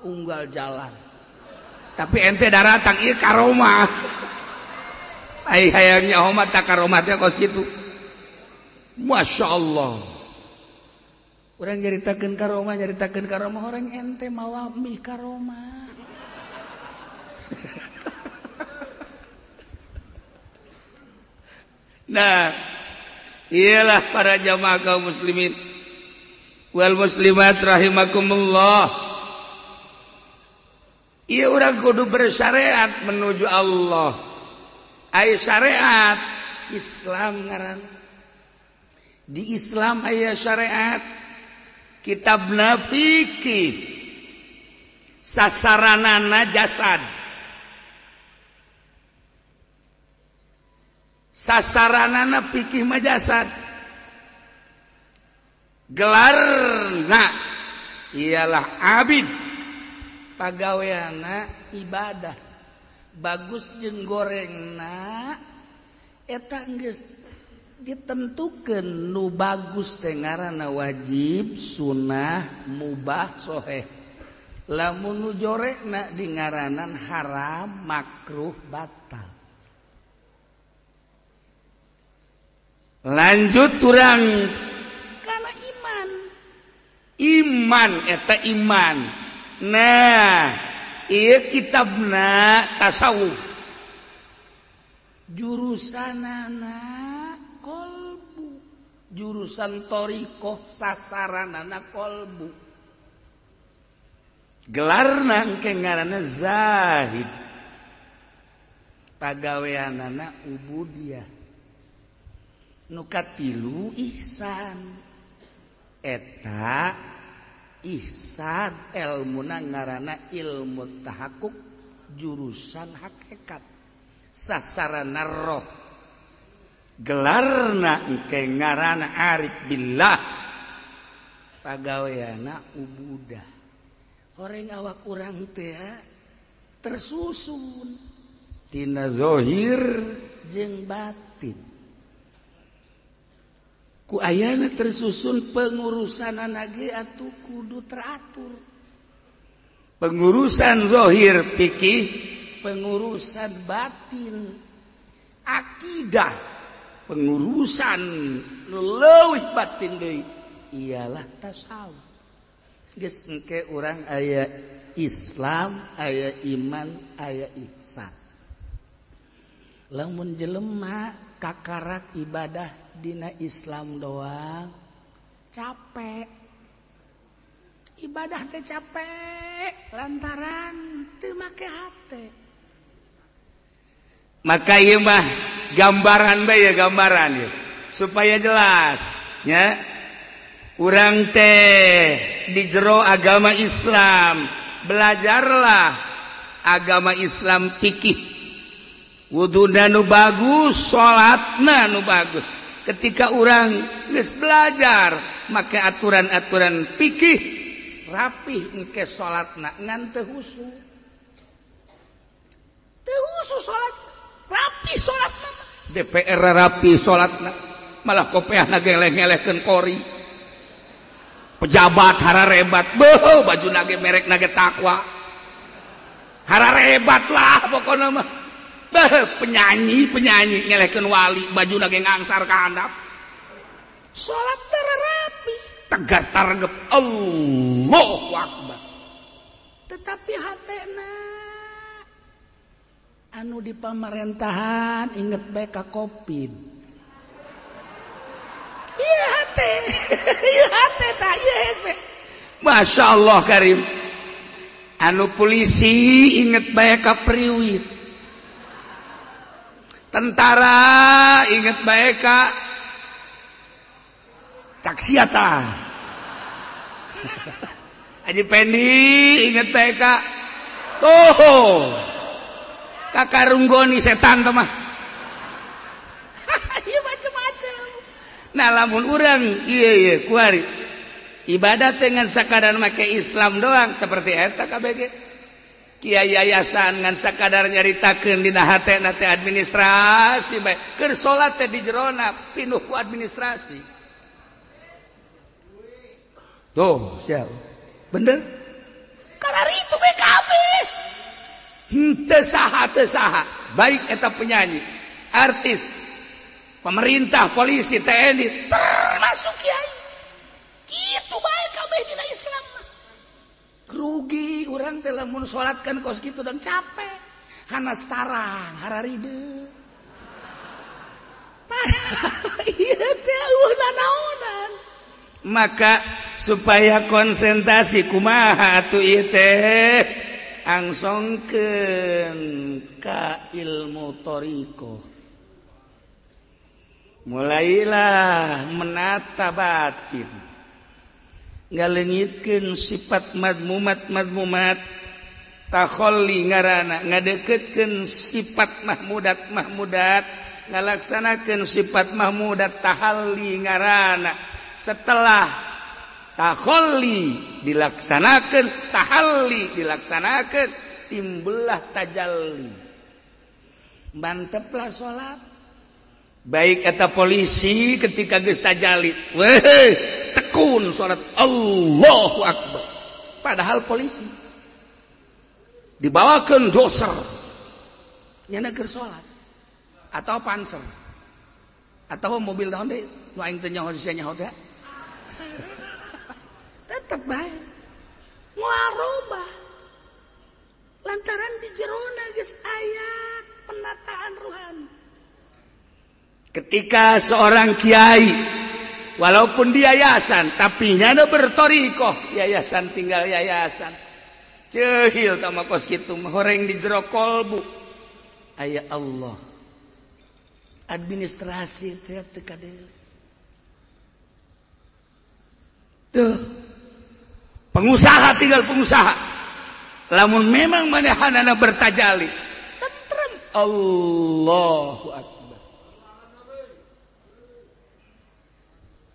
Unggal jalan. Tapi ente daratang ieu karomah. Ai hayang nyaho mah tak karomah teh kos kitu. Masya Allah. Urang nyaritakeun karomah orang ente mawa mie karomah. Nah, iyalah para jamaah kaum muslimin wal muslimat rahimakumullah. Iya orang kudu bersyariat menuju Allah. Ai syariat Islam ngaran. Di Islam aya syariat. Kitabna fikih. Sasaranana jasad. Sasaranana fikih mah jasad. Gelarna ialah abid. Pagaweana ibadah. Bagus jeung gorengna eta geus ditentukeun nu bagus teh ngaranna wajib, sunah, mubah, soheh. Lamun nu jorekna di ngaranan haram, makruh, batal. Lanjut urang kana iman. Iman eta iman. Nah, ieu kitabna tasawuf. Jurusanana kolbu, jurusan thariqah sasaranana kolbu. Gelarna engke ngaranna zahid. Pagaweanana ubudiyah. Nu katilu ihsan. Eta ihsan elmuna ngaranna ilmu tahakkuk jurusan hakikat sasarana roh. Gelarna engke ngaranna arif billah. Pagaweana ubudah. Horeng awak urang teh tersusun tina zahir jeung batin. Ku ayana tersusun pengurusanana ge atuh kudu teratur. Pengurusan zahir fikih, pengurusan batin akidah, pengurusan nu leuwih batin deui ialah tasawuf. Geus engke urang aya Islam, aya iman, aya ihsan. Lamun jelema kakarak ibadah dina Islam doang capek. Ibadah teh capek lantaran teu make hate. Maka ieu mah gambaran bae ya, gambaran ya supaya jelas nya. Urang teh di jero agama Islam, belajarlah agama Islam fikih. Wuduna nu bagus, salatna nu bagus. Ketika orang geus belajar make aturan-aturan fikih rapih engke salatna ngan teu husu. Teu husu salat, rapi salatna. DPR rapi salatna, malah kopeahna geleh-gelehkeun kori. Pejabat hararebat, beuh bajuna ge merekna ge takwa. Hararebat lah pokona mah. Beuh penyanyi-penyanyi ngelehkeun wali, bajuna ge ngangsar ka handap. Salat rapi, tegar targep, Allahu Akbar. Tetapi hatena anu di pamarentahan inget bae ka Covid. Iya hate, iya hate ta, iya hese. Masya Allah karim. Anu polisi inget bae ka Priwit. Tentara inget bae ka Caksiata. Haji Pendi inget bae ka tuh kakarunggoni setan teh mah. Ieu macem-macem. Nah lamun urang ieu ieu kuari ibadah dengan sakadar make Islam doang seperti eta KBG. Kiai yayasan ngan sakadar nyaritakeun dina hatena teh administrasi bae. Keur salat teh di jerona pinuh ku administrasi. Tuh, siap. Bener? Kararitu Henteu saha teu saha, baik eta penyanyi, artis, pemerintah, polisi, TNI, termasuk kiai. Kitu bae kabeh dina Islam mah. Rugi urang teh lamun salat kan kos kitu dan capek. Hanas tarang, hararide. Padahal ieu teh eueuh nanaonan. Maka supaya konsentrasi kumaha atuh ieu teh angsongkeun ka ilmu thariqah. Mulailah menata batin, ngaleungitkeun sifat madmumat-madmumat, takholli ngaranna ngadeukeutkeun sifat mahmudat-mahmudat, ngalaksanakeun sifat mahmudat tahalli ngaranna. Setelah takholli dilaksanakan, tahalli dilaksanakan, timbullah tajalli. Manteplah salat. Baik eta polisi ketika geus tajalli, weh, tekun salat Allahu Akbar. Padahal polisi dibawakeun doser nyana keur salat atau panser atau mobil naon deui nu aing teu nyaho sia nyaho teh. Tetep bae moal robah lantaran di jerona geus aya penataan ruhani. Ketika seorang kiai walaupun di yayasan tapi nyana bertorikoh, yayasan tinggal yayasan ceuhil tama kos kitu horeng di jero kolbu aya Allah. Administrasi teh teu kadeuleu. Tuh pengusaha tinggal pengusaha, lamun memang manehanana bertajali tentrem Allahu Akbar.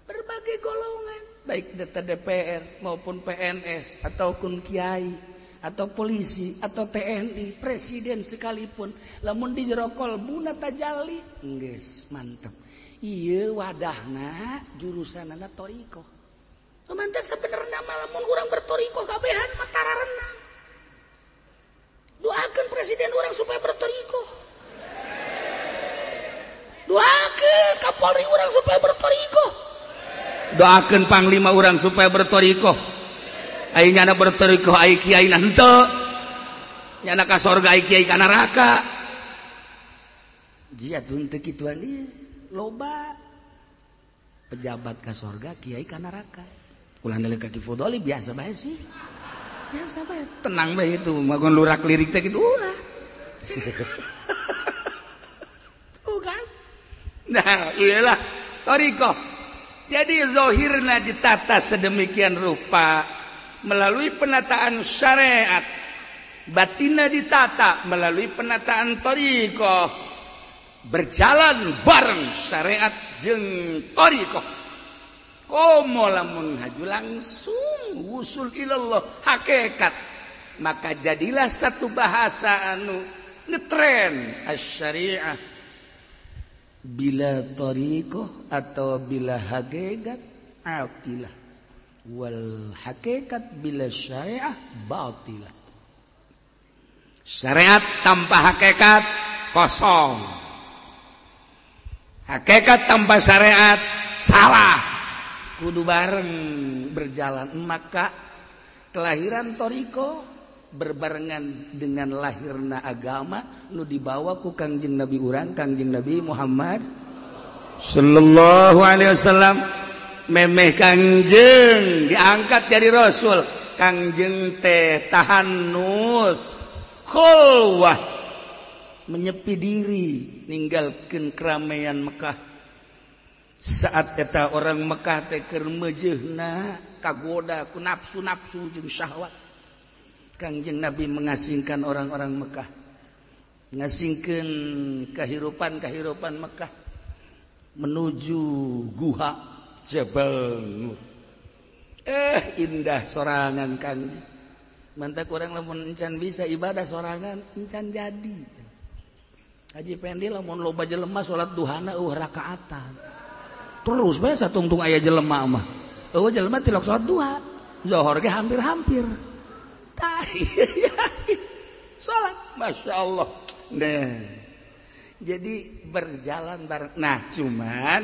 Berbagai golongan, baik data DPR maupun PNS ataupun kiai atau polisi atau TNI, presiden sekalipun, lamun di jero kolbuna tajali geus mantep. Ieu wadahna jurusanana thariqah. Mantap sebenarnya lamun urang bertorikoh kabehan mah tararenang. Doakeun presiden urang supaya bertorikoh. Doakeun Kapolri urang supaya bertorikoh. Doakeun panglima urang supaya bertorikoh. Ai nyana bertorikoh ai kiai na henteu. Nyana ka sorga ai kiai ka neraka. Jia tun teu kituan ieu loba pejabat ka sorga kiai ka neraka. Ulah nilai kaki fudoli biasa bae sih. Biasa bae, tenang bae itu, magon lurak lirik teh kitu ulah. Tuh kan? Nah, iyalah thariqah. Jadi zahirna ditata sedemikian rupa melalui penataan syariat, batinna ditata melalui penataan thariqah. Berjalan bareng syariat jeung thariqah. Komo lamun haju langsung wusul ilallah hakikat, maka jadilah satu bahasa anu ngetren asy-syariah bila thariqah atau bila hakikat atilah, wal hakikat bila syariah batilah. Syariat tanpa hakikat kosong, hakikat tanpa syariat salah. Kudu bareng berjalan. Maka kelahiran thariqah berbarengan dengan lahirna agama nu dibawa ku Kangjeng Nabi urang, Kangjeng Nabi Muhammad sallallahu alaihi wasallam. Memeh Kangjeng diangkat jadi rasul, Kangjeng teh tahannus khulwah, menyepi diri, ninggalkeun keramaian Mekah. Saat eta orang Mekah teh keur meujeuhna kagoda ku nafsu-nafsu jeung syahwat. Kangjeng Nabi mengasingkan orang-orang Mekah, ngasingkeun kahirupan-kahirupan Mekah menuju guha Jabal Nur. Indah sorangan Kangjeng. Mantak urang lamun encan bisa ibadah sorangan encan jadi. Haji Pendi lamun loba jelema salat duhana eueuh rakaatan. Terus bae satungtung aya jelema mah. Eueuh jelema tilok salat duha. Zohor ge hampir-hampir. Tah iya. Salat. Masya Allah. Nah, jadi berjalan bareng. Nah, cuman